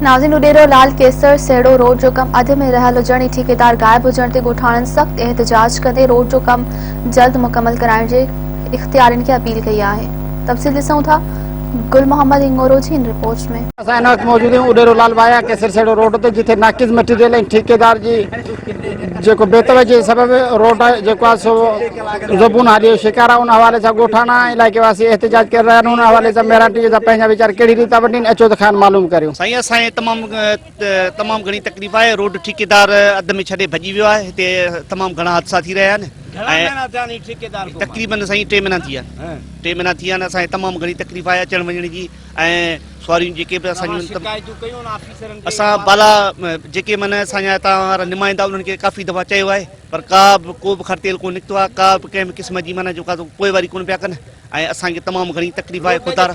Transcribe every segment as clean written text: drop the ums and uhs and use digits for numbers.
ناظرين اڏيرو لال ڪيسر سيڙو روڊ جو ڪم اڌ ۾ رهيل هجڻ ۽ ٺيڪيدار غائب هجڻ تي ڳوٺاڻن سخت احتجاج ڪندي روڊ جو ڪم جلد مڪمل ڪرائڻ جي اختيارين کي اپيل ڪئي آهي تفصيل ڏسون ٿا گل محمد هنڱورو جي هن رپورٽ ۾. اسان هن وقت موجود آهيون اڏيرو لال وايا ڪيسر سيڙو روڊ تي جتي ناقص مٽيريل ۽ ٺيڪيدار جي جيڪو بي توجهي سبب روڊ جيڪو آهي سو زبون حالي جو شڪار آهي ان حوالي سان ڳوٺاڻا ۽ علائقي واسي احتجاج ڪري رهيا آهن ان حوالي سان مهراڻ ٽي وي سان پنهنجا ويچار ڪهڙي ريت ٿا ونڊين اچو ته کانئن معلوم ڪريون. سائين اسان کي تمام تمام گهڻي تڪليف آهي روڊ ٺيڪيدار اڌ ۾ ڇڏي ڀڄي ويو آهي هتي تمام گهڻا حادثا ٿي رهيا آهن ۽ تقريبن سائين ٽي مهينا ٿي ويا آهن ٽي مهينا ٿي ويا آهن اسان کي تمام گهڻي تڪليف آهي اچڻ وڃڻ جي ۽ سواريون جيڪي به اسان جون اسان بالا جيڪي معنی اسان جا هتان وارا نمائندا انهن کي ڪافي دفعا چيو آهي پر ڪا به ڪو به خرتيل ڪونه نڪتو آهي ڪا به ڪنهن به قسم جي معنی جو ڪا پوئواري ڪونه پيا ڪن ۽ اسان کي تمام گهڻي تڪليف آهي خدا را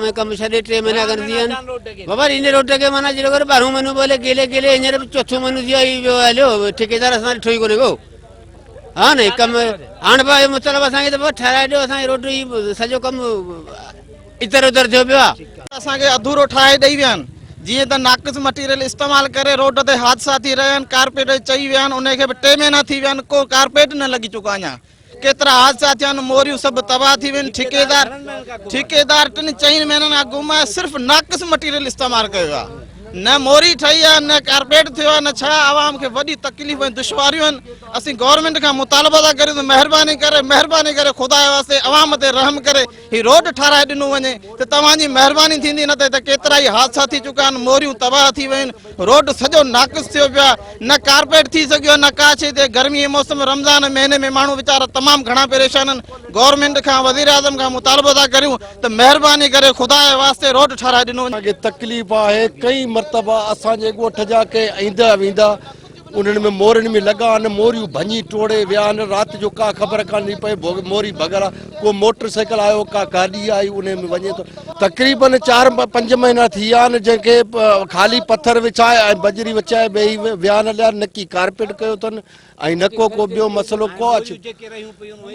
۾ ڪم ڇڏي ٽي مهينا کن ٿي ويا آهن بابا هن روڊ کي معنی جهڙو ڪر ٻارهون مهينو پيو هلي گيلي گيلي هينئر به چوٿون مهينو ٿي ويو هي ويو هليو ٺيڪيدار اسان ڏٺو ئي ڪونهي ڪو ها نه ڪم هاڻ بابا مطلب اسان کي ته بابا ٺهرائي ڏيو اسان کي روڊ هي سڄو ڪم اتر اتر ٿيو پيو آ. اسان کي اڌورو ٺاهي ڏئي ويا آهن جيئن ته ناقص مٽيريل استعمال ڪري روڊ تي حادثا ٿي رهيا آهن ڪارپيٽ چئي ويا آهن انهي کي به ٽي مهينا ٿي ويا آهن ڪو ڪارپيٽ نه لڳي چڪو اڃا ڪيترا حادثا ٿيا آهن موريون سڀ تباهه ٿي ويون ٺيڪيدار ٺيڪيدار ٽن چئن مهينن کان گم آهي صرف ناقص مٽيريل استعمال ڪيو آهي نه موري ٺهي آهي نه ڪارپيٽ ٿيو آهي نه ڇا عوام کي وڏي تڪليف ۽ دشواريون آهن اسين گورنمينٽ کان مطالبو ٿا ڪريون ته مهرباني ڪري مهرباني ڪري خدا جي واسطي عوام تي رحم ڪري هي روڊ ٺاهرائي ڏنو وڃي ته توهان جي مهرباني ٿيندي نه ته هتي ڪيترائي حادثا ٿي چڪا آهن موريون تباهه ٿي ويون آهن روڊ سڄو ناقص ٿيو پيو آهي نه ڪارپيٽ ٿي سگهيو آهي نه ڪا شيء ٿي گرمي جي موسم رمضان مهيني ۾ ماڻهو ويچارا تمام گهڻا پريشان آهن گورنمينٽ کان وزيراعظم کان مطالبو ٿا ڪريون ته مهرباني ڪري خدا جي واسطي روڊ ٺاهرائي ڏنو وڃي. اسان کي تڪليف آهي ڪئي مرتبا اسان جي ڳوٺ جا ڪي ايندا ويندا انهن ۾ مورين ۾ لڳا آهن موريون ڀڃي ٽوڙي ويا آهن رات جو ڪا خبر ڪانه ٿي پئي موري ڀڳل آهي ڪو موٽر سائيڪل آيو ڪا گاڏي آئي انهي ۾ وڃي ٿو تقريبن چار پنج مهينا ٿي ويا آهن جنهن کي خالي پٿر وڇائي ۽ بجري وڇائي ويهي ويا آهن هليا نڪي ڪارپيٽ ڪيو اٿن ۽ نه ڪو ڪو ٻيو مسئلو ڪو اچي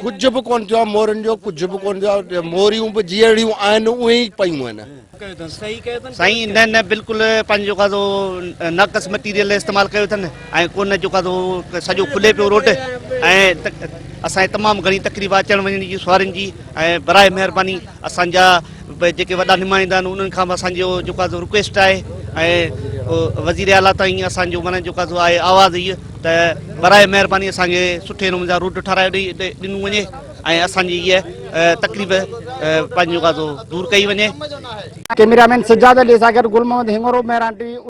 ڪجهه به ڪونه ٿيو آهي مورين جو ڪجهه به ڪونه ٿيو آهي موريون به جهڙيون آهن اهي ئي پيون آهن. سائين نه نه بلڪل پنهنجو جيڪو آ سو ناقص مٽيريل استعمال ڪيو اٿن ۽ ڪو نه جيڪو آ سو سڄو کلي پيو روڊ ۽ اسان کي تمام گهڻي تڪليف آ اچڻ وڃڻ جي سوارين جي ۽ براء مهرباني اسان جا جيڪي وڏا نمائندا آهن انهن کان به اسان جو جيڪو آ سو رڪويسٽ آهي ۽ وزير اعليٰ تائين اسان جو معنيٰ جيڪو آ سو آهي آواز هي ته براء مهرباني اسان کي سٺي نموني سان روڊ ٺهرائي ڏنو وڃي ۽ اسان جي هيء تڪليف پنهنجو دور ڪئي وڃي. ڪئميرا مين سجاد علي سان گڏ گل محمد هنڱورو، مهراڻ ٽي وي.